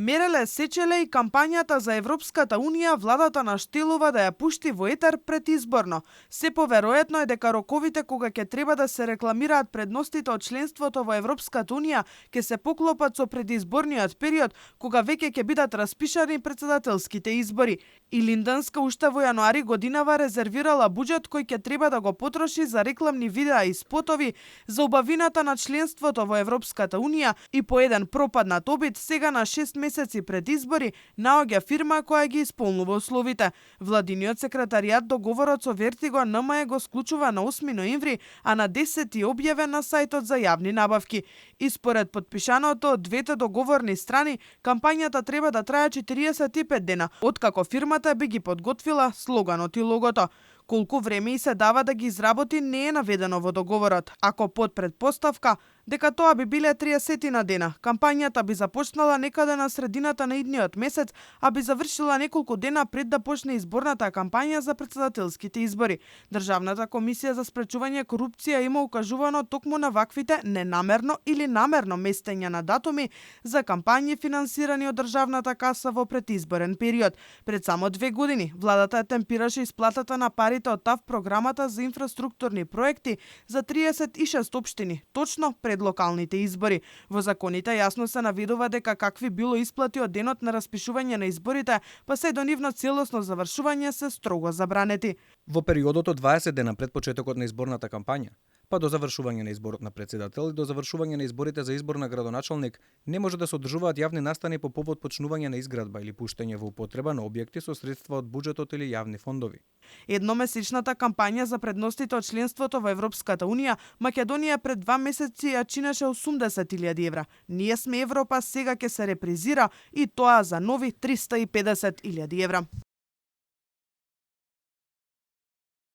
Мереле сечеле и кампањата за Европската Унија владата наштелува да ја пушти во етер предизборно. Се поверојатно е дека роковите кога ќе треба да се рекламираат предностите од членството во Европската Унија ќе се поклопат со предизборниот период кога веќе ќе бидат распишани претседателските избори. И Линденска уште во јануари годинава резервирала буџет кој ќе треба да го потроши за рекламни видеа и спотови за убавината на членството во Европската Унија и по еден пропаднат обид сега на 6 месеци пред избори наоѓа фирма која ги исполнува условите. Владиниот секретаријат договорот со Вертиго НМЕ го склучува на 8 ноември, а на 10 објавен на сајтот за јавни набавки. И според подпишаното од двете договорни страни, кампањата треба да трае 45 дена, откако фирмата би ги подготвила слоганот и логото. Колку време и се дава да ги изработи не е наведено во договорот, ако под предпоставка дека тоа би биле 30 на дена. Кампањата би започнала некаде на средината на идниот месец, а би завршила неколку дена пред да почне изборната кампања за претседателските избори. Државната комисија за спречување корупција има укажувано токму на ваквите ненамерно или намерно местење на датуми за кампањи финансирани од државната каса во предизборен период. Пред само 2 години владата темпираше исплатата на парите од ТАВ програмата за инфраструктурни проекти за 36 општини, точно пред локалните избори. Во законите јасно се наведува дека какви било исплати од денот на распишување на изборите, па се до нивно целосно завршување се строго забранети. Во периодот од 20 дена пред почетокот на изборната кампања, па до завршување на изборот на претседател и до завршување на изборите за избор на градоначалник, не може да се одржуваат јавни настани по повод почнување на изградба или пуштање во употреба на објекти со средства од буџетот или јавни фондови. Едномесечната кампања за предностите од членството во Европската Унија, Македонија пред 2 месеци ја чинеше 80.000 евра. Ние сме Европа, сега ќе се репризира и тоа за нови 350.000 евра.